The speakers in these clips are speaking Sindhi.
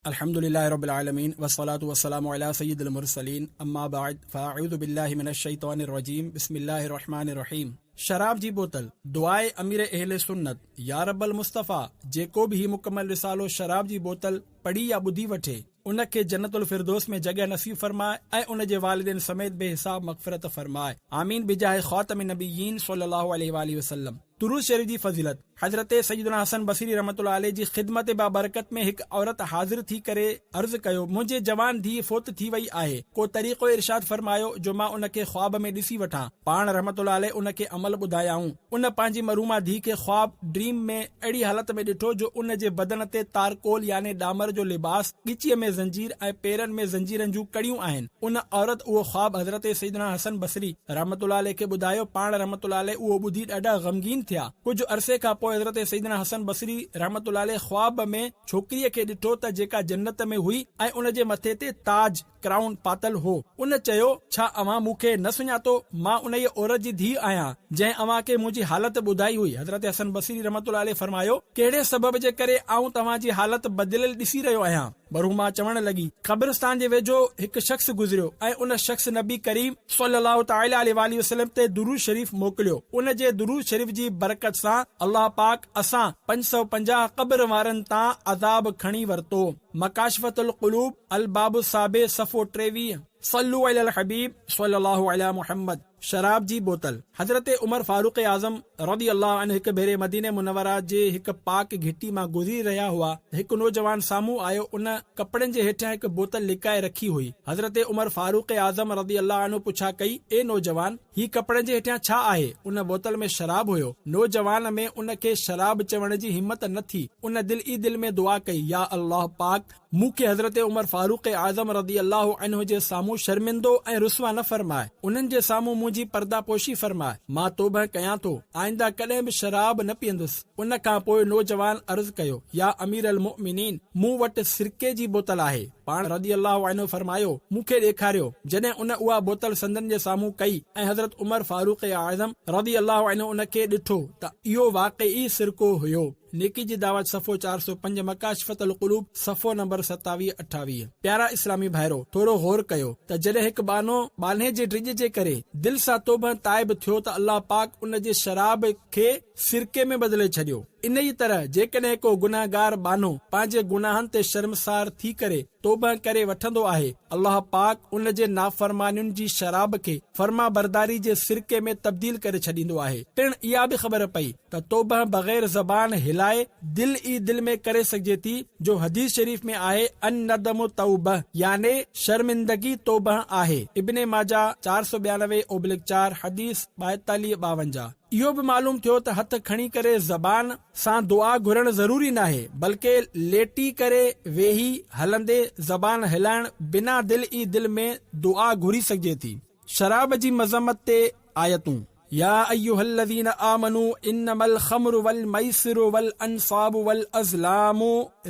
الحمد لله رب العالمين والصلاة والسلام علي سيد المرسلين اما بعد فاعوذ بالله من الشيطان الرجيم بسم الله الرحمن الرحيم شراب جي بوتل، دعاء امير اهل سنت، يا رب المصطفيٰ جيڪو به هي مڪمل رسالو شراب جي بوتل پڙهي يا ٻڌي وٺي ان کي جنت الفردوس ۾ جڳهه نصيب فرماء ۽ ان جي والدين سميت بي حساب مغفرت فرماء آمين بجاه خاتم النبيين صلي الله عليه واله وسلم. درود شريف جي فضيلت، حضرت سيدنا حسن بصري رحمة الله عليه جي خدمت بابرڪت ۾ هڪ عورت حاضر ٿي ڪري عرض ڪيو، منهنجي جوان ڌيء فوت ٿي وئي آهي، ڪو طريقو ارشاد فرمايو جو مان ان کي خواب ۾ ڏسي وٺان. پاڻ رحمة الله عليه ان کي عمل ٻڌايائون. ان پنهنجي مرحومه ڌيء کي خواب، Dream، ۾ اهڙي حالت ۾ ڏٺو جو ان جي بدن تي تارڪول يعني ڏامر جو لباس، ڳچيء ۾ زنجير ۽ پيرن ۾ زنجيرن جون ڪڙيون آهن. ان عورت اهو خواب حضرت سيدنا حسن بصري رحمة الله عليه کي ٻڌايو، پاڻ رحمة الله عليه اهو ٻڌي ڏاڍا غمگين ٿيا. ڪجهه عرصي کان پوء حضرت سيدنا حسن بصري رحمة الله عليه خواب ۾ ڇوڪريء کي ڏٺو ته جيڪا جنت ۾ هئي ۽ ان جي مٿي تي تاج، Crown، پاتل هو. ان چيو، ڇا اوهان مون کي نه سڃاتو؟ مان انهيء عورت جي ڌيء آهيان، جنهن اوهان کي منهنجي حالت ٻڌائي هئي. حضرت حسن بصري رحمة الله عليه فرمايو، ڪهڙي سبب جي ڪري آئون توهان جي حالت بدليل ڏسي رهيو آهيان؟ مرحومه چوڻ لڳي، قبرستان جي ويجهو هڪ شخص گذريو ۽ ان شخص نبي ڪريم صلّي الله تعالٰي عليه واٰله وسلّم تي درود شريف موڪليو، ان جي درود شريف جي برڪت سان الله پاڪ اسان 550 قبر وارن تان عذاب کڻي ورتو. مڪاشفة القلوب، الباب السابع، صفحو 23. صلو علی الحبيب صلي الله علي محمد شراب جي بوتل، حضرت عمر فاروق اعظم رضي الله عنه هڪ ڀيري مدينه منوره جي هڪ پاڪ گهٽي مان گذري رهيا هئا ته هڪ نوجوان سامهون آيو ان ڪپڙن جي هيٺيان هڪ بوتل لڪائي رکي هئي حضرت عمر فاروق اعظم رضي الله عنه پڇا ڪئي اي نوجوان! هي ڪپڙن جي هيٺيان ڇا آهي؟ ان بوتل ۾ شراب هيو. نوجوان ۾ ان کي شراب چوڻ جي همت نه ٿي. ان دل ئي دل ۾ دعا ڪئي، يا الله پاڪ! مون کي حضرت عمر فاروق اعظم رضي الله عنه جي سامهون شرمندو ۽ رسوا نه فرماء، انهن جي سامهون منهنجي پرده پوشي فرماء، مان توبهه ڪيان ٿو، آئنده ڪڏهن به شراب نه پيئندس. ان کان پوء نوجوان عرض ڪيو، يا امير المؤمنين! مون وٽ سرڪي جي بوتل آهي. پاڻ رضي الله عنه فرمايو، مون کي ڏيکاريو. جڏهن ان اها بوتل سندن جي سامهون ڪئي ۽ حضرت عمر فاروق اعظم رضي الله عنه ان کي ڏٺو ته اهو واقعي سرڪو هيو. نيڪي جي دعوت صفحو 405 مڪاشفة القلوب صفحو نمبر 27 28. پيارا اسلامي ڀائرو! ٿورو غور ڪيو ته جڏهن هڪ ٻانهو ٻانهي جي ڊڄ جي ڪري دل سان توبه تائب ٿيو ته الله پاڪ ان جي شراب کي سرڪي ۾ بدلي ڇڏيو. انهيء طرح جيڪڏهن ڪو گنهگار ٻانهو پنهنجي گناهن تي شرمسار ٿي ڪري توبه ڪري وٺندو آهي، الله پاڪ ان جي نافرمانين جي شراب کي فرمانبرداري جي سرڪي ۾ تبديل ڪري ڇڏيندو آهي. پڻ اها به خبر پئي ته توبه بغير زبان هلائي دل ئي دل ۾ ڪري سگهجي ٿي جو حديث شريف ۾ آهي الندم توبه يعني شرمندگي توبه آهي، ابن ماجه 492 اوبلڪ 4 حديث 42 52. اهو به معلوم ٿيو ته هٿ کڻي ڪري زبان سان دعا گهرڻ ضروري ناهي بلڪه ليٽي ڪري، ويهي، هلندي زبان هلائڻ بنا دل ئي دل ۾ دعا گهري سگهجي ٿي. شراب جي مذمت تي آيتون. يا ايها الذين آمنوا انما الخمر والميسر والانصاب والازلام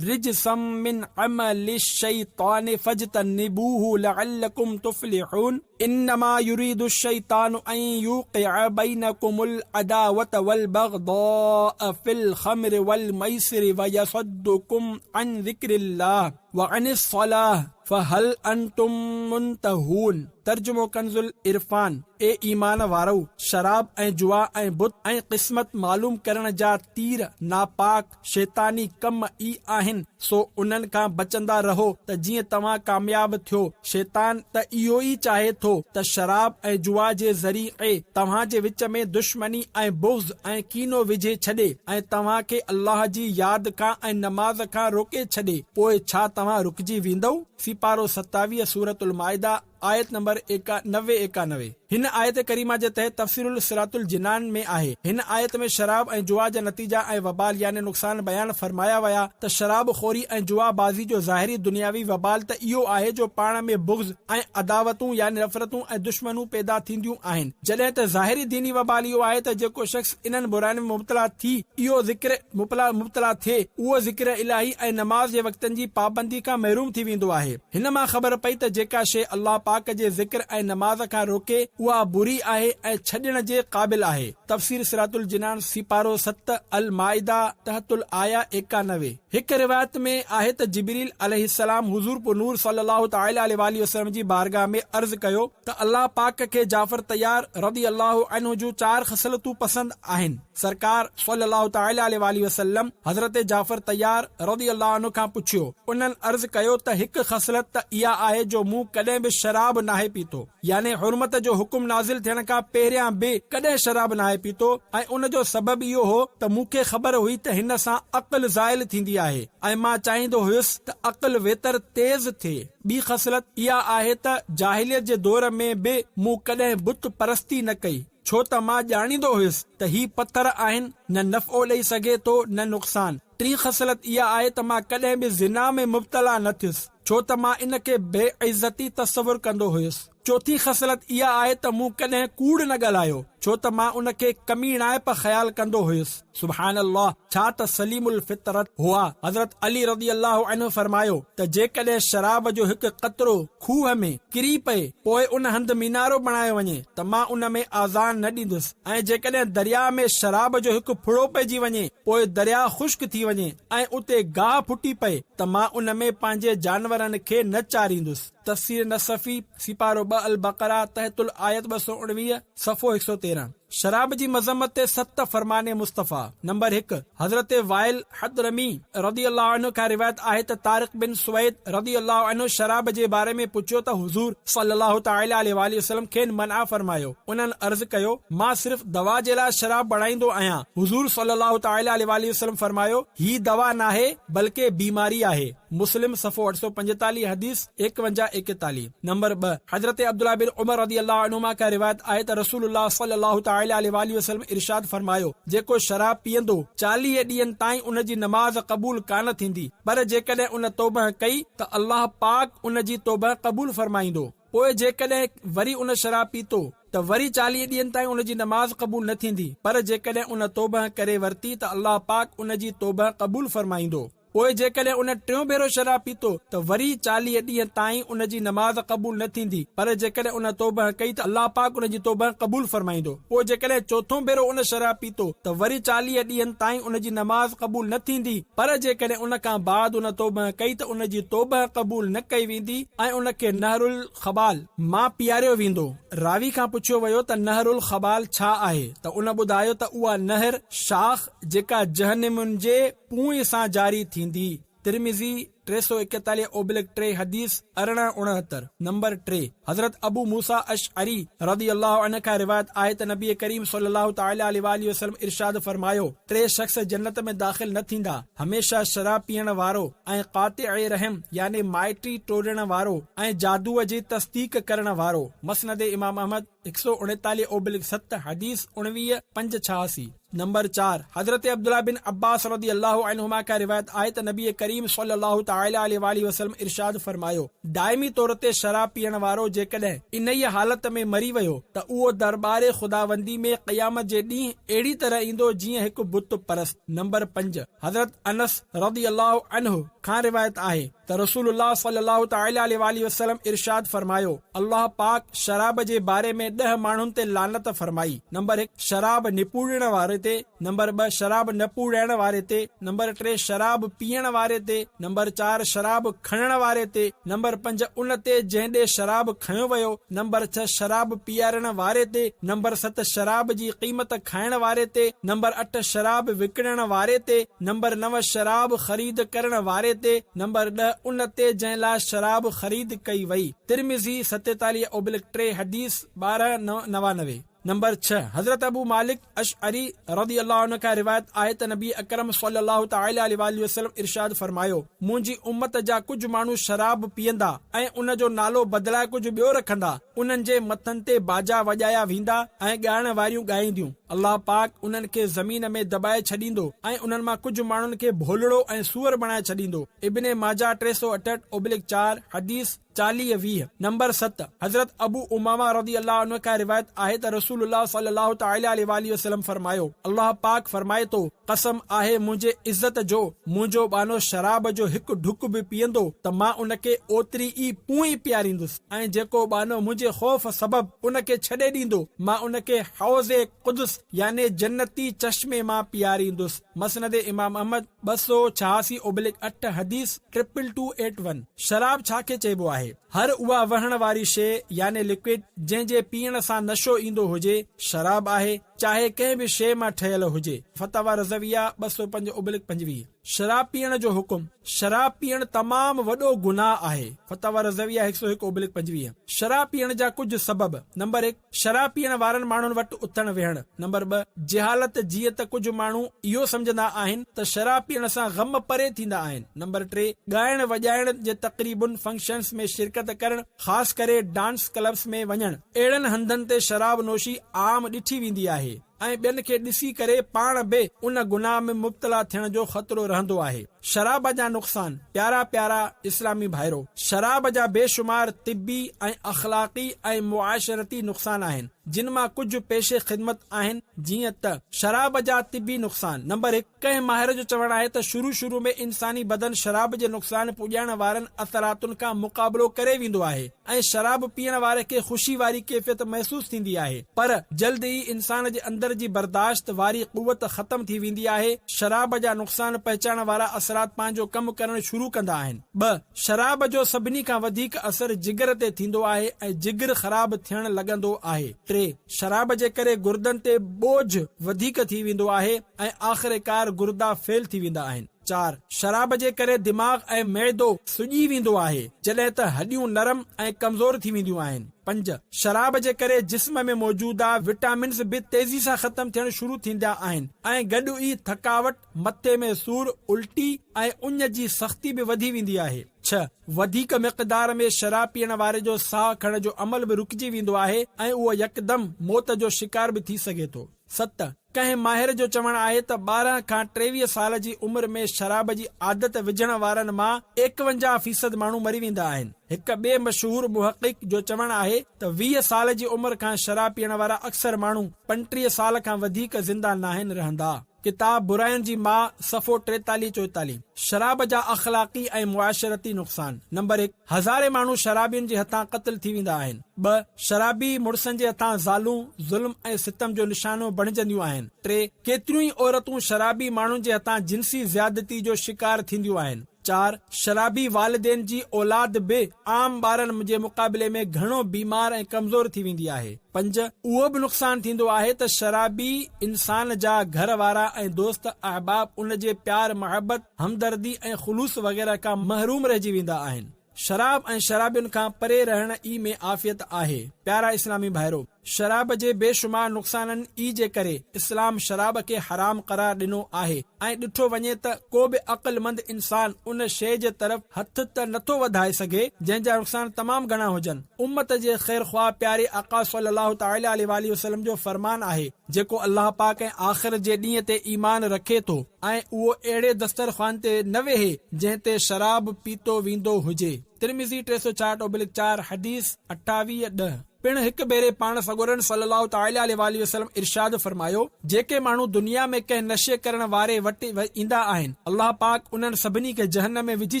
رجس من عمل الشيطان فاجتنبوه لعلكم تفلحون انما يريد الشيطان ان يوقع بينكم العداوة والبغضاء في الخمر والميسر ويصدكم عن ذكر الله وعن الصلاة فهل انتم منتهون ترجمو ڪنز العرفان، اي ايمان وارؤ! شراب ۽ جوا ۽ بت ۽ قسمت معلوم ڪرڻ جا تير ناپاڪ، شيطاني، ڪم ئي آهن، سو انهن کان بچندا رهو ته جيئن توهان ڪامياب ٿيو. شيطان ته اهو ئي چاهي ٿو ته شراب ۽ جوا جي ذريعي توهان جي وچ ۾ دشمني ۽ بغض ۽ ڪينو وجهي ڇڏي ۽ توهان کي الله جي ياد کان ۽ نماز کان روڪي ڇڏي، پوء ڇا توهان رڪجي ويندؤ؟ سيپارو 27 سورة المائده آيت نمبر 91 91. هن آيت ڪريمه جي تحت تفسير الصراط الجنان ۾ آهي. هن آيت ۾ شراب ۽ جوا جا نتيجا ۽ وبال يعني نقصان بيان فرمايا ويا ته شراب خوري ۽ جوا بازي جو ظاهري دنياوي وبال ته اهو آهي جو پاڻ ۾ بغض ۽ عداوتون يعني نفرتون ۽ دشمنون پيدا ٿينديون آهن جڏهن ته ظاهري ديني وبال اهو آهي ته جيڪو شخص انهن براين ۾ مبتلا ٿي اهو ذڪر مبتلا ٿئي اهو ذڪر الاهي ۽ نماز جي وقتن جي پابندي کان محروم ٿي ويندو آهي. هن مان خبر پئي ته جيڪا شيء الله پاڪ جي ذڪر ۽ نماز کان روڪي اها بري آهي ۽ ڇڏڻ جي قابل آهي. تفسير صراط الجنان سيپارو ست، المائده تحت الايه 91. هڪ روايت ۾ آهي ته جبريل عليه السلام حضور پرنور صلي الله تعالٰي عليه واٰله وسلم جي بارگاھ ۾ عرض ڪيو ته الله پاڪ کي جعفر طيار رضي الله عنه جون چار خصلتون پسند آهن. سرڪار صلي الله تعالٰي عليه واٰله وسلم حضرت جعفر طيار رضي الله عنه کان پڇيو، انهن عرض ڪيو ته هڪ خصلت ته اها آهي جو مون ڪڏهن به شراب ناهي پيتو. يعني حرمت جو حڪم نازل ٿيڻ کان پهريان به ڪڏهن شراب ناهي پيتو ۽ ان جو سبب اهو هو ته مون کي خبر هئي ته هن سان عقل زائل ٿيندي آهي ۽ مان چاهيندو هيس ته عقل ويتر تيز ٿئي. ٻي خصلت اها آهي ته جاهليت جي دور ۾ به مون ڪڏهن بت پرستي نه ڪئي ڇو ته مان ڄاڻيندو هيس ته هي پٿر آهن نه نفعو ڏئي سگهي ٿو نه نقصان. ٽين خصلت اها آهي ته مان ڪڏهن به زنا ۾ مبتلا نه ٿيس، ڇو ته مان ان کي بي عزتي تصور ڪندو هيس. چوٿين خصلت اها آهي ته مون ڪڏهن ڪوڙ نه ڳالهايو، ڇو ته مان ان کي ڪميڻائپ خيال ڪندو هيس. سبحان الله! ڇا ته سليم الفطرت هئا. حضرت علي رضي الله عنه فرمايو ته جيڪڏهن شراب جو هڪ قطرو کوهه ۾ ڪري پئي، پوء ان هنڌ مينارو بڻايو وڃي ته مان ان ۾ آذان نه ڏيندس ۽ جيڪڏهن درياء ۾ شراب جو هڪ ڦڙو پئجي وڃي، پوء درياء خشڪ ٿي وڃي ۽ اتي گاهه ڦٽي پئي ته مان ان ۾ پنهنجي جانورن کي نه چاريندس. تفسير نسفي، سيپارو ٻه البقره، تحت الآيت 219، صفحو 113. شراب جي مذمت تي ست فرمان مصطفيٰ، نمبر هڪ، حضرت وائل حضرمي رضي الله عنه کان روايت آهي ته طارق بن سويد رضي الله عنه شراب جي باري ۾ پڇيو ته حضور صلي الله تعالٰي عليه واٰله وسلم کين منع فرمايو، انهن عرض ڪيو، مان صرف دوا جي لاء شراب بڻائيندو آهيان، حضور صلي الله تعالٰي عليه واٰله وسلم فرمايو، هي دوا ناهي بلڪه بيماري آهي. مسلم صفحو 845 حديث 51 41. نمبر ٻه، حضرت عبدالله بن عمر رضي الله عنهما کان روايت آهي ته رسول الله صلي الله تعالٰي عليه واٰله وسلم ارشاد فرمايو، جيڪو شراب پيئندو 40 ڏينهن تائين ان جي نماز قبول ڪانه ٿيندي، پر جيڪڏهن ان توبه ڪئي ته الله پاڪ ان جي توبه قبول فرمائيندو. پوء جيڪڏهن وري ان شراب پيتو ته وري 40 ڏينهن تائين ان جي نماز قبول نه ٿيندي، پر جيڪڏهن ان توبه ڪري ورتي ته الله پاڪ ان جي توبه قبول فرمائيندو. پوء جيڪڏهن ان ٽيون ڀيرو شراب پيتو ته وري 40 ڏينهن تائين ان جي نماز قبول نه ٿيندي، پر جيڪڏهن ان توبه ڪئي ته الله پاڪ ان جي توبه قبول فرمائيندو. پوء جيڪڏهن چوٿون ڀيرو ان شراب پيتو ته وري 40 ڏينهن تائين ان جي نماز قبول نه ٿيندي، پر جيڪڏهن ان کان بعد ان توبه ڪئي ته ان جي توبه قبول نه ڪئي ويندي ۽ ان کي نهر الخبال مان پياريو ويندو. راوي کان پڇيو ويو ته نهر الخبال ڇا آهي؟ ته ان ٻڌايو ته اها نهر، شاخ، جيڪا جهنمين جي پونء سان جاري ٿيندي، ترمذي، 341 اوبلڪ ٽي حديث 1869، نمبر ٽي، حضرت ابو موسيٰ اشعري رضي الله عنه کان روايت آهي ته نبي ڪريم صلي الله تعالٰي عليه واٰله وسلم ارشاد فرمايو، ٽي شخص جنت ۾ داخل نه ٿيندا، هميشه شراب پيئڻ وارو ۽ قاطع رحم يعني مائٽي ٽوڙڻ وارو ۽ جادوء جي تصديق ڪرڻ وارو، مسند امام احمد، 139 اوبلڪ ست حديث 19 5 86. نمبر چار، حضرت عبدالله بن عباس رضي الله عنهما کان روايت آهي ته نبي ڪريم صلي الله تعالٰي عليه واٰله وسلم ارشاد فرمايو، دائمي طور تي شراب پيئڻ وارو جيڪڏهن انهيء حالت ۾ مري ويو ته اهو درٻار خداوندي ۾ قيامت جي ڏينهن اهڙي طرح ايندو جيئن هڪ بت پرست. نمبر پنج، حضرت انس رضي الله عنه کان روايت آهي ته رسول الله صلي الله تعالٰي عليه واٰله وسلم ارشاد فرمايو، الله پاڪ شراب جي باري ۾ ڏهه ماڻهن تي لعنت فرمائي، نمبر هڪ شراب نپوڙڻ واري تي، نمبر ٻه شراب نپوڙائڻ واري تي، نمبر ٽي شراب پيئڻ واري تي، نمبر چار شراب کڻڻ واري تي، نمبر پنج ان تي جنهن ڏي شراب کنيو ويو، نمبر ڇهه شراب پيارڻ واري تي، نمبر ست شراب جي قيمت کائڻ واري تي، نمبر اٺ شراب وڪڻڻ واري تي، نمبر نو شراب خريد ڪرڻ واري تي، نمبر 10 ان تي جنهن لاء شراب خريد ڪئي وئي. ترمذي 47 اوبلڪ ٽي حديث 12 99. نمبر ڇهه، حضرت ابو مالڪ اشعري رضي الله عنه کان روايت آهي ته نبي اڪرم صلي الله تعالٰي عليه واٰله وسلم ارشاد فرمايو، منهنجي امت جا ڪجهه ماڻهو شراب پيئندا ۽ ان جو نالو بدلائي ڪجهه ٻيو رکندا، انهن جي مٿن تي باجا وڄايا ويندا ۽ ڳائڻ واريون ڳائينديون. الله پاڪ انهن کي زمين ۾ دٻائي ڇڏيندو ۽ انهن مان ڪجهه ماڻهن کي ڀولڙو ۽ سوئر بڻائي ڇڏيندو. ابن ماجه 368 اوبلڪ چار، حديث. 40 20. نمبر 7، حضرت ابو امامه رضي الله عنه کان روايت آهي ته رسول الله صلي الله تعالٰي عليه واٰله وسلم فرمايو، الله پاڪ فرمائي ٿو، قسم آهي منهنجي عزت جو، منهنجو ٻانهو شراب جو هڪ ڍڪ به پيئندو ته مان ان کي اوتري ئي پونء پياريندس ۽ جيڪو ٻانهو منهنجي خوف سبب ان کي ڇڏي ڏيندو مان ان کي حوض قدس يعني جنتي چشمي مان پياريندس، مسند امام احمد، 286 اوبليڪ اٺ، حديث ٽرپل ٽو ايٽ ون. شراب ڇا کي چئبو آهي؟ هر اها وهڻ واري شيء يعني لڪوئڊ جنهن جي پيئڻ سان نشو ايندو هجي، شراب آهي، چاهي ڪنهن به شيء مان ٺهيل هجي، فتاويٰ رضويه، 205 اوبليڪ 25. شراب پيئڻ جو حڪم، شراب پيئڻ تمام وڏو گناهه آهي، فتاويٰ رضويه، 101 اوبليڪ 25. شراب پيئڻ جا ڪجهه سبب، نمبر هڪ، شراب پيئڻ وارن ماڻهن وٽ اٿڻ ويهڻ. نمبر 2، جهالت، جيئن ته ڪجهه ماڻهو اهو سمجهندا آهن ته شراب پيئڻ سان غم پري ٿيندا آهن. نمبر 3، ڳائڻ وڄائڻ جي تقريبن، فنڪشنز، ۾ شرڪت ڪرڻ، خاص ڪري ڊانس ڪلبس ۾ وڃڻ. اهڙن هنڌن تي شراب نوشي عام ڏٺي ويندي آهي ۽ ٻين کي ڏسي ڪري پاڻ به ان گناهه ۾ مبتلا ٿيڻ جو خطرو رهندو آهي. شراب جا نقصان، پيارا پيارا اسلامي ڀائرو! شراب جا بيشمار طبي ۽ اخلاقي ۽ معاشرتي نقصان آهن، جن مان ڪجهه پيش خدمت آهن، جيئن ته. شراب جا طبي نقصان، نمبر هڪ، ڪنهن ماهر جو چوڻ آهي ته شروع شروع ۾ انساني بدن شراب جي نقصان پڄائڻ وارن اثراتن کان مقابلو ڪري ويندو آهي ۽ شراب پيئڻ واري کي خوشي واري ڪيفيت محسوس ٿيندي آهي پر جلد ئي انسان جي اندر جي برداشت واري قوت ختم ٿي ويندي آهي، شراب جا نقصان پهچائڻ وارا اثرات پنهنجو ڪم ڪرڻ شروع ڪندا آهن. ٻه، شراب جو سڀني کان وڌيڪ اثر جگر تي ٿيندو آهي ۽ جگر خراب ٿيڻ لڳندو آهي. ٽي، شراب جي ڪري گردن تي ٻوجهه وڌيڪ ٿي ويندو آهي ۽ آخرڪار گردا فيل ٿي ويندا آهن. چار، شراب جي ڪري دماغ ۽ معدو سڄي ويندو آهي، جڏهن ته هڏيون نرم ۽ ڪمزور ٿي وينديون آهن. پنج، شراب جي ڪري جسم ۾ موجوده وٽامنز به تيزي سان ختم ٿيڻ شروع ٿيندا آهن ۽ گڏ ئي ٿڪاوٽ، مٿي ۾ سور، الٽي ۽ اڃ جي سختي به وڌي ويندي آهي. ڇهه، وڌيڪ مقدار ۾ شراب پيئڻ واري جو ساهه کڻڻ جو عمل به رڪجي ويندو آهي ۽ اهو يڪدم موت جو شڪار به ٿي سگهي ٿو. ست، ڪنهن ماهر جو چوڻ آهي ته 12 کان 23 سال جي عمر ۾ شراب جي عادت وجهڻ وارن مان 51 فيصد ماڻهو مري ويندا آهن. هڪ ٻئي مشهور محقق جو چوڻ آهي ته 20 سال جي عمر کان شراب پيئڻ وارا اڪثر ماڻهو 35 سال کان وڌيڪ زنده ناهن رهندا. ڪتاب براين جي ماء صفحو 43 44. شراب جا اخلاقي ۽ معاشرتي نقصان، نمبر هڪ، هزارين ماڻهو شرابين جي هٿان قتل ٿي ويندا آهن. ٻه، شرابي مڙسن جي هٿان زالون ظلم ۽ ستم جو نشانو بڻجنديون آهن. ٽي، ڪيتريون ئي عورتون شرابي ماڻهن جي هٿان جنسي زيادتي جو شڪار ٿينديون آهن. چار، شرابي والدين جي اولاد به عام ٻارن جي مقابلي ۾ گهڻو بيمار ۽ ڪمزور ٿي ويندي آهي. پنج، اهو به نقصان ٿيندو آهي ته شرابي انسان جا گهر وارا ۽ دوست احباب ان جي پيار محبت، همدردي ۽ خلوص وغيره کان محروم رهجي ويندا آهن. شراب ۽ شرابين کان پري رهڻ ئي ۾ عافيت آهي. پيارا اسلامي ڀائرو! شراب جي بي شمار نقصانن ئي جي ڪري اسلام شراب کي حرام قرار ڏنو آهي ۽ ڏٺو وڃي ته ڪو به عقلمند انسان ان شيء جي طرف هٿ ته نٿو وڌائي سگهي جنهن جا نقصان تمام گهڻا هجن. امت جي خيرخواه پياري آقا صلي الله تعالٰي عليه واٰله وسلم جو فرمان آهي. جيڪو الله پاڪ ۽ آخر جي ڏينهن تي ايمان رکي ٿو ۽ اهو اهڙي دسترخوان تي نه ويهي جنهن تي شراب پيتو ويندو هجي. ترمذي 366 اوبلڪ چار، حديث 28 ڏهه. پڻ هڪ ڀيري پاڻ سڳورن صلّي الله تعالٰي عليه واٰله وسلّم ارشاد فرمايو، جيڪي ماڻهو دنيا ۾ ڪنهن نشي ڪرڻ واري وٽ ايندا آهن، الله پاڪ انهن سڀني کي جهنم ۾ وجهي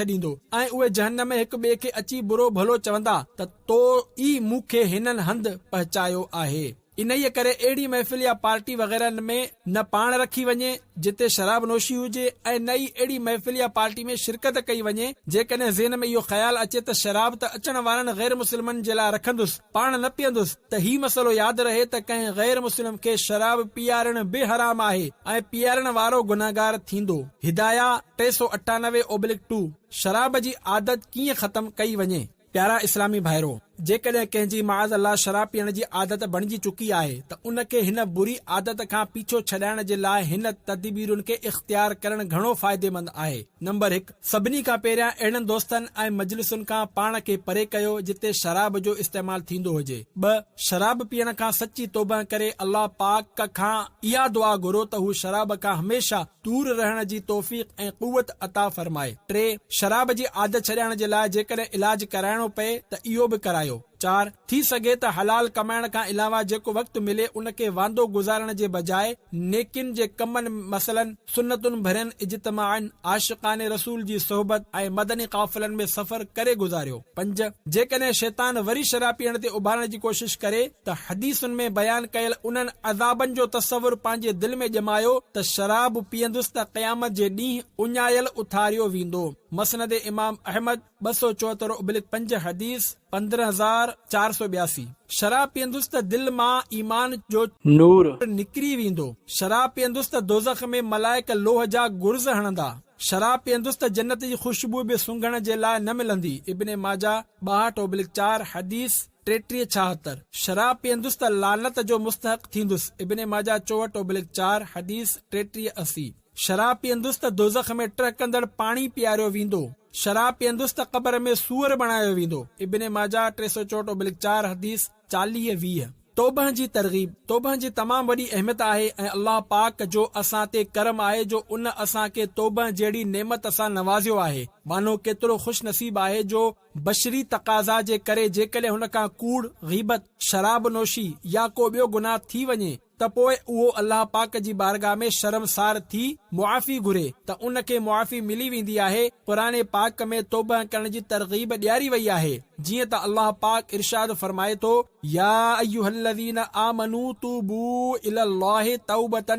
ڇڏيندو ۽ اهي جهنم ۾ هڪ ٻئي کي اچي برو ڀلو چوندا ته تو ئي مون کي هنن هنڌ پهچايو آهي. انهيء ڪري اهڙي محفل يا پارٽي وغيره ۾ نه پاڻ رکي وڃي، جتي شراب نوشي هجي ۽ نه ئي اهڙي محفل يا پارٽي ۾ شرڪت ڪئي وڃي، جيڪڏهن ذهن ۾ اهو خيال اچي ته شراب ته اچڻ وارن غير مسلمن جي لاء رکندس، پاڻ نه پيئندس، ته هي مسئلو ياد رهي ته ڪنهن غير مسلم کي شراب پيئارڻ به حرام آهي ۽ پيئارڻ وارو گنهگار ٿيندو. هدايه 398 اوبلڪ ٽو، شراب جي عادت ڪيئن ختم ڪئي وڃي؟ پيارا اسلامي ڀائرو! جيڪڏهن ڪنهن جي معاذ الله شراب پيئڻ جي عادت بڻجي چڪي آهي ته ان کي هن بري عادت کان پيڇو ڇڏائڻ جي لاء هن تدبيرن کي اختيار ڪرڻ گهڻو فائديمند آهي. نمبر هڪ، سڀني کان پهريان اهڙن دوستن ۽ مجلسن کان پاڻ کي پري ڪيو جتي شراب جو استعمال ٿيندو هجي. ٻه، شراب پيئڻ کان سچي توبهه ڪري الله پاڪ کان اها دعا گهرو ته هو شراب کان هميشه دور رهڻ جي توفيق ۽ قوت عطا فرمائي. ٽي، شراب جي عادت ڇڏائڻ جي لاء جيڪڏهن علاج ڪرائڻو پئي ته اهو به ڪرايو. چار، ٿي سگهي ته حلال ڪمائڻ کان علاوه جيڪو وقت ملي ان کي واندو گذارڻ جي بجاء نيڪين جي ڪمن مثلاً سنتن ڀرين اجتماعن، عاشقان رسول جي صحبت ۽ مدني قافلن ۾ سفر ڪري گذاريو. پنج، جيڪڏهن شيطان وري شراب پيئڻ تي اڀارڻ جي ڪوشش ڪري ته حديثن ۾ بيان ڪيل انهن عذابن جو تصور پنهنجي دل ۾ ڄمايو ته شراب پيئندس ته قيامت جي ڏينهن اڃايل اٿاريو ويندو. مسند امام احمد، 274 ابلڪ پنج حديث 15482 شراب پيئندس ته دل مان ايمان جو نور. نڪري ويندو. شراب پيئندس ته دوزخ ۾ ملائڪ لوهه جا گرز هڻندا. شراب پيئندس ته جنت جي خوشبو به سونگهڻ جي لاء نه ملندي، ابن ماجه، 62 ابلڪ چار، حديث 33 76. شراب پيئندس ته لعنت جو مستحق ٿيندس، ابن ماجه، 64 ابلڪ چار، حديث 33 80. شراب پيئندس ته دوزخ ۾ ٽهڪندڙ پاڻي پياريو ويندو. شراب پيئندس ته قبر ۾ سوئر بڻايو ويندو. ابن ماجه، 364 ابلڪ چار، حديث 40 20. توبه جي ترغيب، توبه جي تمام وڏي اهميت آهي ۽ الله پاڪ جو اسان تي ڪرم آهي جو ان اسان کي توبه جهڙي نعمت سان نوازيو آهي. ٻانهو ڪيترو خوش نصيب آهي جو بشري تقاضا جي ڪري جيڪڏهن هن کان ڪوڙ، غيبت، شراب نوشي يا ڪو ٻيو گناهه ٿي وڃي ته پوء اهو الله پاڪ جي بارگاهه ۾ شرمسار ٿي معافي گهري ته ان کي معافي ملي ويندي آهي، قرآن پاڪ ۾ توبه ڪرڻ جي ترغيب ڏياري وئي آهي جيئن ته الله پاڪ ارشاد فرمائي ٿو، يا ايها الذين آمنوا توبوا الي الله توبة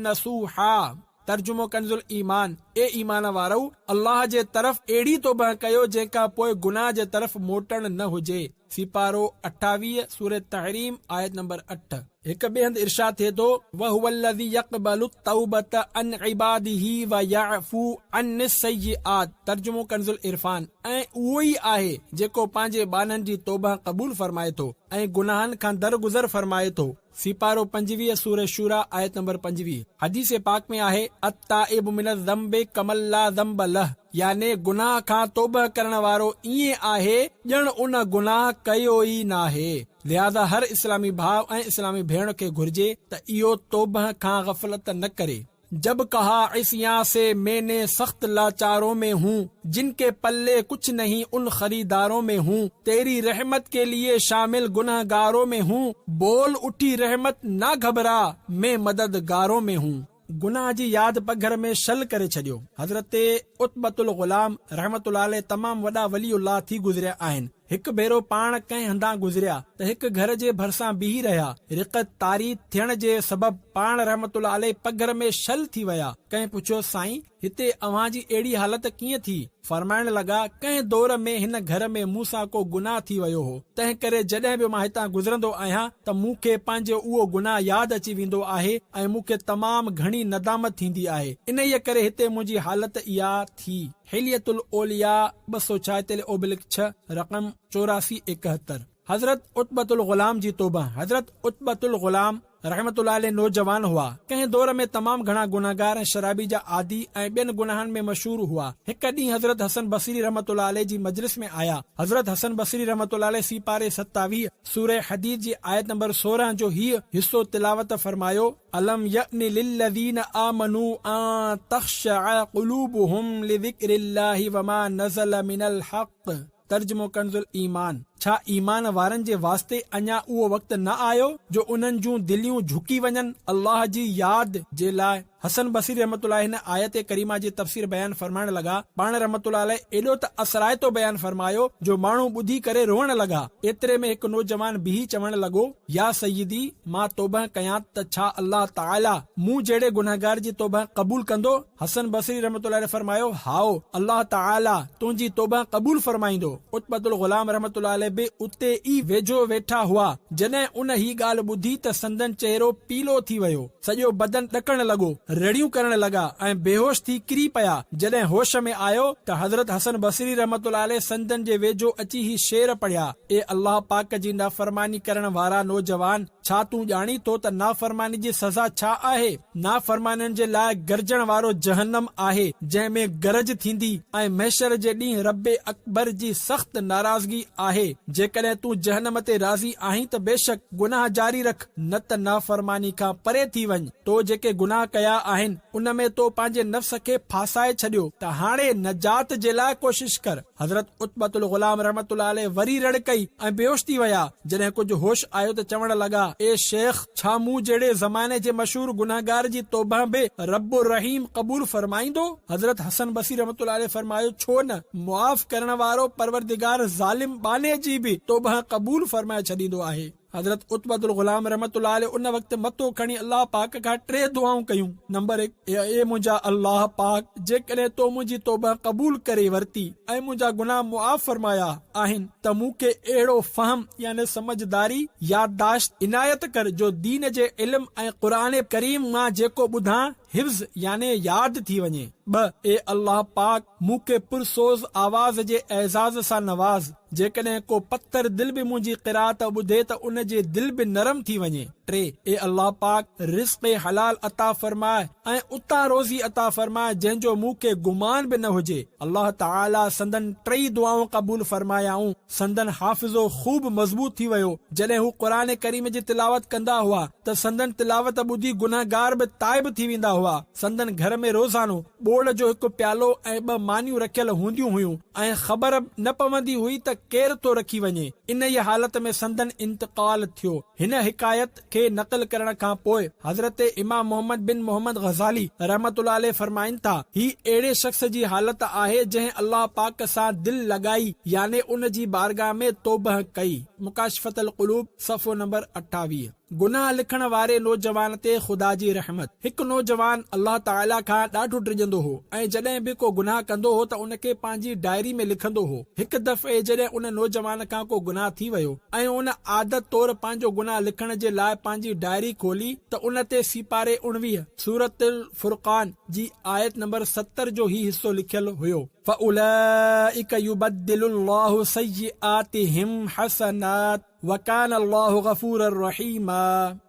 نصوحا ترجمو ڪنز الايمان، اي ايمان وارؤ! الله جي طرف اهڙي توبه ڪيو جنهن کان پوء گناهه جي طرف موٽڻ نه هجي. سيپارو 28، سورة تحريم، آيت نمبر اٺ. هڪ ٻئي هنڌ ارشاد ٿئي ٿو، وهو الذي يقبل التوبة عن عباده ويعفو عن السيئات ترجمو ڪنز العرفان، ۽ اهو ئي آهي جيڪو پنهنجي ٻانهن جي توبه قبول فرمائي ٿو ۽ گناهن کان درگذر فرمائي ٿو. سيپارو 25 سورة شوريٰ آيت نمبر 25. حديث پاڪ ۾ آهي، التائب من الذنب ڪمن لا ذنب له يعني گناهه کان توبه ڪرڻ وارو ائين آهي ڄڻ ان گناهه ڪيو ئي ناهي. لهذا هر اسلامي ڀاء ۽ اسلامي ڀيڻ کي گهرجي ته اهو توبه کان غفلت نه ڪري. جب ڪها عصيان سي مين ني سخت لاچارون مين هون جن ڪي پلي ڪڇ نهين ان خريدارون مين هون تيري رحمت ڪي ليي شامل گنهگارون مين هون بول اٺي رحمت نا گهبرا مين مددگارون مين هون. گناهه جي ياد پگهر ۾ شل ڪري ڇڏيو. حضرت عتبة الغلام رحمة الله عليه تمام وڏا ولي الله ٿي گذريا آهن. هڪ ڀيرو پاڻ ڪنهن هنڌان گذريا ته هڪ گهر جي ڀرسان بيهي رهيا. رقت طاري ٿيڻ جي سبب پاڻ رحمة الله عليه پگهر ۾ شل ٿي ويا. ڪنهن پڇيو، سائين! هتي اوهان جي اهڙي حالت ڪيئن ٿي؟ فرمائڻ لڳا، ڪنهن دور ۾ هن گهر ۾ مون سان ڪو گناهه ٿي ويو هو، تنهن ڪري جڏهن به مان هتان گذرندو آهيان ته مون کي پنهنجو اهو گناهه ياد اچي ويندو آهي ۽ مون کي تمام گهڻي ندامت ٿيندي آهي. انهيء ڪري هتي منهنجي حالت اها ٿي. حلية الاولياء 246 اوبلڪ ڇهه، رقم 84 71. حضرت عتبة الغلام جي توبه، حضرت عتبة الغلام رحمة الله عليه نوجوان هئا. ڪنهن دور ۾ تمام گهڻا گنهگار ۽ شرابي جا عادي ۽ ٻين گناهن ۾ مشهور هئا. هڪ ڏينهن حضرت حسن بصري رحمة الله عليه جي مجلس ۾ آيا. حضرت حسن بصري رحمة الله عليه سيپاري 27، سورة حديد جي آيت نمبر 16 جو هيء حصو تلاوت فرمايو. الم يأن للذين آمنوا ان تخشع قلوبهم لذڪر الله وما نزل من الحق ترجمو ڪنز الايمان، ڇا ايمان وارن جي واسطي اڃا اهو وقت نه آيو جو انهن جون دليون جهڪي وڃن الله جي ياد جي لاء؟ حسن بصري رحمة الله هن آيت ڪريمه جي تفسير بيان فرمائڻ لڳا، پاڻ رحمة الله عليه ايڏو ته اثرائتو بيان فرمايو جو ماڻهو ٻڌي ڪري روئڻ لڳا، ايتري ۾ هڪ نوجوان بيهي چوڻ لڳو، يا سيدي! مان توبه ڪيان ته ڇا الله تعاليٰ مون جهڙي گنهگار جي توبه قبول ڪندو؟ حسن بصري رحمة الله عليه فرمايو، هائو، الله تعاليٰ تنهنجي توبه قبول فرمائيندو. عتبة الغلام رحمة الله عليه به اتي ئي ويجهو ويٺا هئا، جڏهن ان هي ڳالهه ٻڌي ته سندن چهرو پيلو ٿي ويو، سڄو بدن ڏڪڻ لڳو. رڙيون ڪرڻ لڳا ۽ بيهوش ٿي ڪري پيا. جڏهن هوش ۾ آيو ته حضرت حسن بصري رحمة الله عليه سندن جي ويجهو اچي هي شعر پڙهيا، اي الله پاڪ جي نافرماني ڪرڻ وارا نوجوان! ڇا تون ڄاڻين ٿو ته نافرماني جي سزا ڇا آهي؟ نافرمانين جي لاء گرجڻ وارو جهنم آهي، جنهن ۾ گرج ٿيندي ۽ محشر جي ڏينهن رب اڪبر جي سخت ناراضگي آهي. جيڪڏهن تون جهنم تي راضي آهين ته بيشڪ گناهه جاري رک، نه ته نافرماني کان پري ٿي وڃ. تو جيڪي گناهه ڪيا آهن، ان ۾ تو پنهنجي نفس کي ڦاسائي ڇڏيو ته هاڻي نجات جي لاء ڪوشش ڪر. حضرت عتبة الغلام رحمة الله عليه وري رڙ ڪئي ۽ بيهوش ٿي ويا. جڏهن ڪجهه هوش آيو ته چوڻ لڳا، اي شيخ! ڇا مون جهڙي زماني جي مشهور گنهگار جي توبهه به رب الرحيم قبول فرمائيندو؟ حضرت حسن بصري رحمة الله عليه فرمايو، ڇو نه! معاف ڪرڻ وارو پروردگار ظالم ٻانهي جي به توبهه قبول فرمائي ڇڏيندو آهي. حضرت عتبة الغلام رحمة الله عليه ان وقت مٿو کڻي الله پاڪ کان ٽي دعائون ڪيون، نمبر هڪ، اي منهنجا الله پاڪ! جيڪڏهن تو منهنجي توبه قبول ڪري ورتي ۽ منهنجا گناهه معاف فرمايا آهن ته مون کي اهڙو فهم يعني سمجهداري، يادداشت، عنايت ڪر جو دين جي علم ۽ قرآن ڪريم مان جيڪو ٻڌان حفظ يعني ياد ٿي وڃي. ٻه، اي الله پاڪ! مون کي پرسوز آواز جي اعزاز سان نواز، جيڪڏهن ڪو پٿر دل به منهنجي قرائت ٻڌي ته ان جي دل به نرم ٿي وڃي. ٽي، اي الله پاڪ! رزق حلال عطا فرماء ۽ اتان روزي عطا فرماء جنهن جو مون کي گمان به نه هجي. الله تعاليٰ سندن ٽئي دعائون قبول فرمايائون. سندن حافظو خوب مضبوط ٿي ويو. جڏهن هو قرآن ڪريم جي تلاوت ڪندا هئا ته سندن تلاوت ٻڌي گنهگار به تائب ٿي ويندا هئا. سندن گهر ۾ روزانو ٻوڙ جو هڪ پيالو ۽ ٻه مانيون رکيل هونديون هيون ۽ خبر نه پوندي هئي ته ڪير ٿو رکي وڃي. انهيء حالت ۾ سندن انتقال ٿيو. هن حڪايت کي نقل ڪرڻ کان پوء حضرت امام محمد بن محمد غزالي رحمة الله عليه فرمائن ٿا، هي اهڙي شخص جي حالت آهي جنهن الله پاڪ سان دل لڳائي يعني ان جي بارگاهه ۾ توبهه ڪئي. مڪاشفة القلوب صفحو نمبر 28. گناهه لکڻ واري نوجوان تي خدا جي رحمت. هڪ نوجوان الله تعاليٰ کان ڏاڍو ڊڄندو هو ۽ جڏهن به ڪو گناهه ڪندو هو ته ان کي پنهنجي ڊائري ۾ لکندو هو. هڪ دفعي جڏهن ان نوجوان کان ڪو گناهه ٿي ويو ۽ ان عادت طور پنهنجو گناهه لکڻ جي لاء پنهنجي ڊائري کولي ته ان تي سيپاري 19، سورة الفرقان، جي آيت نمبر 70 جو هي حصو لکيل هيو. فاولئک يبدل الله سيئاتهم حسنات وڪان الله غفورا رحيما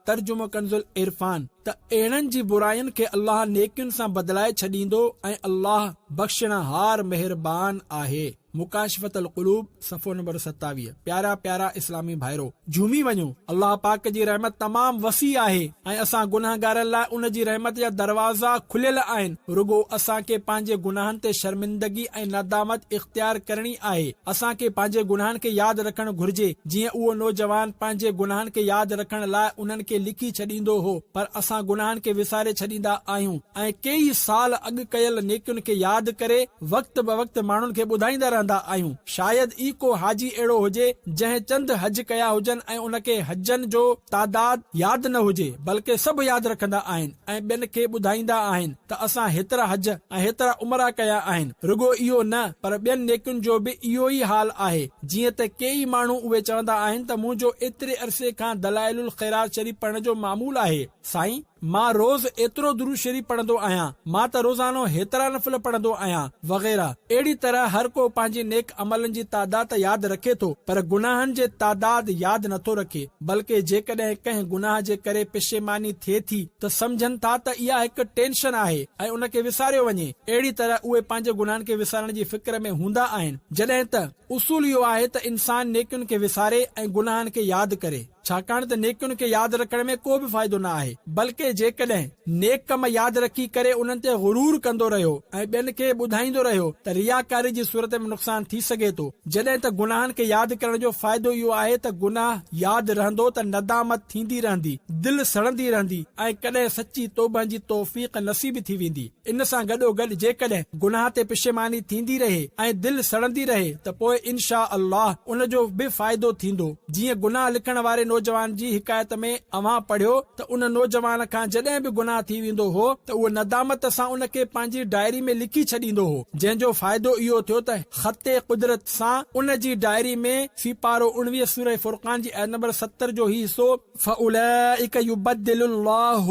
ترجمو ڪنز العرفان، ته اهڙن جي براين کي الله نيڪين سان بدلائي ڇڏيندو ۽ الله بخشڻهار مهربان آهي. مڪاشفة القلوب صفحو نمبر 27 پيارا پيارا اسلامي ڀائرو! جهومي وڃو، الله پاڪ جي رحمت تمام وسيع آهي ۽ اسان گنهگارن لاء ان جي رحمت جا دروازا کليل آهن، رڳو اسان کي پنهنجي گناهن تي شرمندگي ۽ ندامت اختيار ڪرڻي آهي، اسان کي پنهنجي گناهن کي ياد رکڻ گهرجي، جيئن اهو نوجوان پنهنجي گناهن کي ياد رکڻ لاء انهن کي لکي ڇڏيندو هو، پر اسان گناهن کي وساري ڇڏيندا آهيون ۽ ڪيئي سال اڳ ڪيل نيڪين کي ياد ڪري وقت بوقت ماڻهن کي ٻڌائيندا رهندا آهيون. شايد ئي ڪو حاجي اهڙو هجي جنهن چند حج ڪيا هجن ۽ ان کي حجن جو تعداد ياد نه هجي، بلڪه سڀ ياد رکندا آهن ۽ ٻين کي ٻڌائيندا آهن. ته اسان هيترا حج ۽ هيترا عمرا ڪيا آهن. رڳو اهو نه پر ٻين نيڪين جو به اهو ئي حال آهي. جيئن ته ڪيئي ماڻهو اهي چوندا آهن ته منهنجو ايتري عرصي کان دلائل الخيرات شريف پڙهڻ جو معمول آهي. سائين! مان روز ايترو درود شريف پڙهندو آهيان، مان ته روزانو هيترا نفل پڙهندو آهيان وغيره. اهڙي طرح هر ڪو پنهنجي نيڪ عملن جي تعداد ته ياد رکي ٿو پر گناهن جي تعداد ياد نٿو رکي. بلڪه جيڪڏهن ڪنهن گناهه جي ڪري پشيماني ٿئي ٿي ته سمجهن ٿا ته اها هڪ ٽينشن آهي ۽ ان کي وساريو وڃي. اهڙي طرح اهي پنهنجي گناهن کي وسارڻ جي فڪر ۾ هوندا آهن. جڏهن ته اصول اهو آهي ته انسان نيڪين کي وساري ۽ گناهن کي ياد ڪري. ڇاڪاڻ ته نيڪين کي ياد رکڻ ۾ ڪو به فائدو نه آهي. بلڪه جيڪڏهن نيڪ ڪم ياد رکي ڪري انهن تي غرور ڪندو رهيو ۽ ٻين کي ٻڌائيندو رهيو ته رياڪاري جي صورت ۾ نقصان ٿي سگهي ٿو. جڏهن ته گناهن کي ياد ڪرڻ جو فائدو اهو آهي ته گناهه ياد رهندو ته ندامت ٿيندي رهندي، دل سڙندي رهندي ۽ ڪڏهن سچي توبه جي توفيق نصيب ٿي ويندي. ان سان گڏوگڏ جيڪڏهن گناهه تي پشيماني ٿيندي رهي ۽ دل سڙندي رهي ته پوء ان شاء الله ان جو به فائدو ٿيندو. جيئن گناهه لکڻ واري نوجوان جي حڪايت ۾ اوهان پڙهيو ته ان نوجوان کان جڏهن به گناهه ٿي ويندو هو ته اهو ندامت سان ان کي پنهنجي ڊائري ۾ لکي ڇڏيندو هو، جنهن جو فائدو اهو ٿيو ته خط قدرت سان ان جي ڊائري ۾ سيپارو 19 سوره فرقان جي آيت نمبر 70 جو هي حصو، فاولئک يبدل الله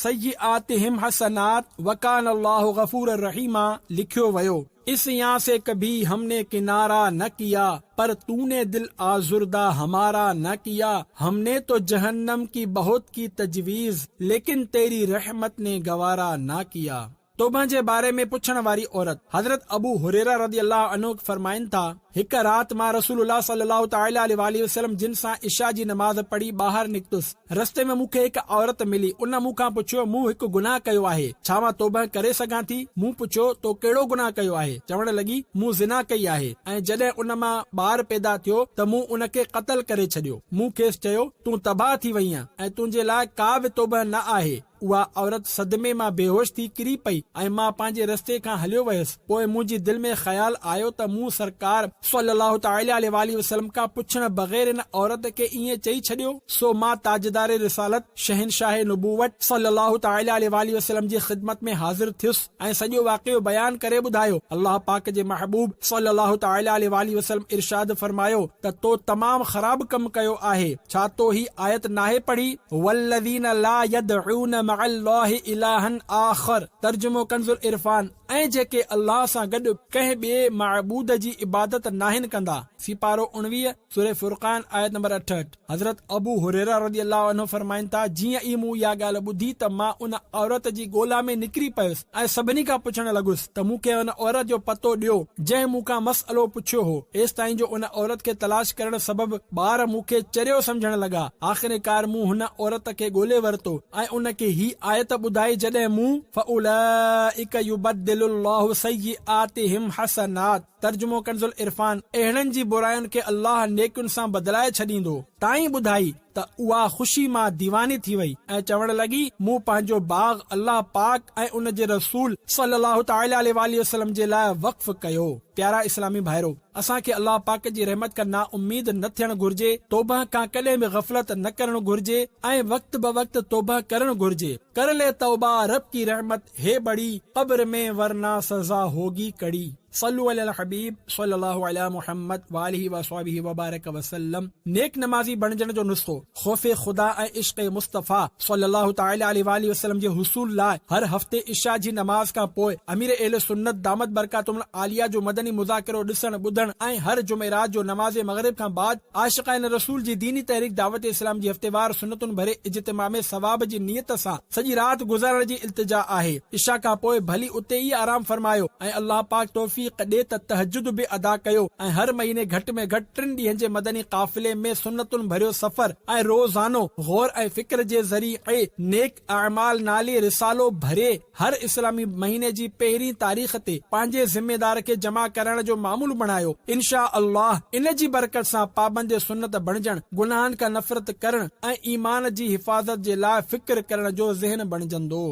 سيئاتهم حسنات وڪان الله غفورا رحيما لکيو ويو. عصيان سي ڪڀي هم ني ڪنارا نه ڪيا پر تو ني دل آزرده همارا نه ڪيا هم ني تو جهنم ڪي بهت ڪي تجويز ليڪن تيري رحمت ني گوارا نه ڪيا. توبه جي باري ۾ پڇڻ واري عورت، حضرت ابو هريره رضي الله عنه فرمائن ٿا، هڪ رات مان رسول الله صلي الله تعالٰي عليه واٰله وسلم جن سان عشاء جي نماز پڙهي ٻاهر نڪتس، رستي ۾ مون کي هڪ عورت ملي، ان مون کان پڇيو، مون هڪ گناهه ڪيو آهي، ڇا مان توبهه ڪري سگهان ٿي؟ مون پڇيو، تو ڪهڙو گناهه ڪيو آهي؟ چوڻ لڳي، مون زنا ڪئي آهي ۽ جڏهن ان مان ٻار پيدا ٿيو ته مون ان کي قتل ڪري ڇڏيو. مون کيس چيو، تون تباهه ٿي وئينء ۽ تنهنجي لاء ڪا به توبهه نه آهي. اها عورت صدمي مان بيهوش ٿي ڪري پئي ۽ مان پنهنجي رستي کان هليو ويس. پوء منهنجي دل ۾ خيال آيو ته مون سرڪار صلّي الله تعالٰي عليه واٰله وسلّم کان پڇڻ بغير ان عورت کي ائين چئي ڇڏيو، سو مان تاجدار رسالت، شهنشاهه نبوت صلّي الله تعالٰي عليه واٰله وسلّم جي خدمت ۾ حاضر ٿيس ۽ سڄو واقعو بيان ڪري ٻڌايو. الله پاڪ جي محبوب صلّي الله تعالٰي عليه واٰله وسلّم ارشاد فرمايو ته تو تمام خراب ڪم ڪيو آهي، ڇا تو هي آيت ناهي پڙهي؟ والذين لا يدعون مع الله الها آخر ترجمو ڪنز العرفان، ۽ جيڪي الله سان گڏ ڪنهن ٻئي معبود جي عبادت ناهن ڪندا، سيپارو 19، سوره فرقان آيت نمبر 68. حضرت ابو هريره رضي الله عنه فرمائن ٿا، جيئن ئي مون اها ڳالهه ٻڌي ته مان ان عورت جي ڳولا ۾ نڪري پيس ۽ سڀني کان پڇڻ لڳس ته مون کي ان عورت جو پتو ڏيو جنهن مون کان مسئلو پڇيو هو، ايستائين جو ان عورت کي تلاش ڪرڻ سبب ٻار مون کي چريو سمجهڻ لڳا. آخرڪار مون هن عورت کي ڳولي ورتو ۽ ان کي هي آيت ٻڌائي جڏهن مون فاولئک يبدل الله سيئاتهم حسنات، ترجمو ڪنزالعرفان، اهڙن جي براين کي الله نيڪين سان بدلائي ڇڏيندو، تائين ٻڌائي ته اها خوشي مان ديواني ٿي وئي ۽ چوڻ لڳي، مون پنهنجو باغ الله پاڪ ۽ ان جي رسول صلّي الله تعالٰي عليه واٰله وسلّم جي لاء وقف ڪيو. پيارا اسلامي ڀائرو! اسان کي الله پاڪ جي رحمت کان نا اميد نه ٿيڻ گهرجي، توبه کان ڪڏهن به غفلت نه ڪرڻ گهرجي ۽ وقت بوقت توبه ڪرڻ گهرجي. ڪر لي توبه رب ڪي رحمت هي بڙي، قبر ۾ ورنه سزا هوگي ڪڙي. صلو علي الحبيب صلي الله علي محمد واله واصحابه وبارڪ وسلم نيڪ نمازي بڻجڻ جو نسخو، خوف خدا ۽ عشق مصطفيٰ صلي الله تعالي عليه واله وسلم جي حصول لاء هر هفتي عشاء جي نماز کان پوء امير اهل سنت دامت برڪاتهم العاليه جو مدني مذاڪرو ڏسڻ ٻڌڻ ۽ هر جمعرات جو نماز مغرب کان بعد عاشقان رسول جي ديني تحريڪ دعوت اسلام جي هفتيوار سنتن ڀري اجتماع ۾ ثواب جي نيت سان سڄي رات گذارڻ جي التجا آهي. عشاء کان پوء ڀلي اتي ئي آرام فرمايو ۽ الله پاڪ توفيق ڏي ته تهجد به ادا ڪيو ۽ هر مهيني گهٽ ۾ گهٽ ٽن ڏينهن جي مدني قافلي ۾ سنتن ڀريو سفر ۽ روزانو غور ۽ فڪر جي ذريعي نيڪ اعمال نالي رسالو ڀري هر اسلامي مهيني جي پهرين تاريخ تي پنهنجي ذميدار کي جمع ڪرائڻ جو معمول بڻايو انشاء الله ان جي برڪت سان پابند سنت بڻجڻ، گناهن کان نفرت ڪرڻ ۽ ايمان جي حفاظت جي لاء فڪر ڪرڻ جو ذهن بڻجندو.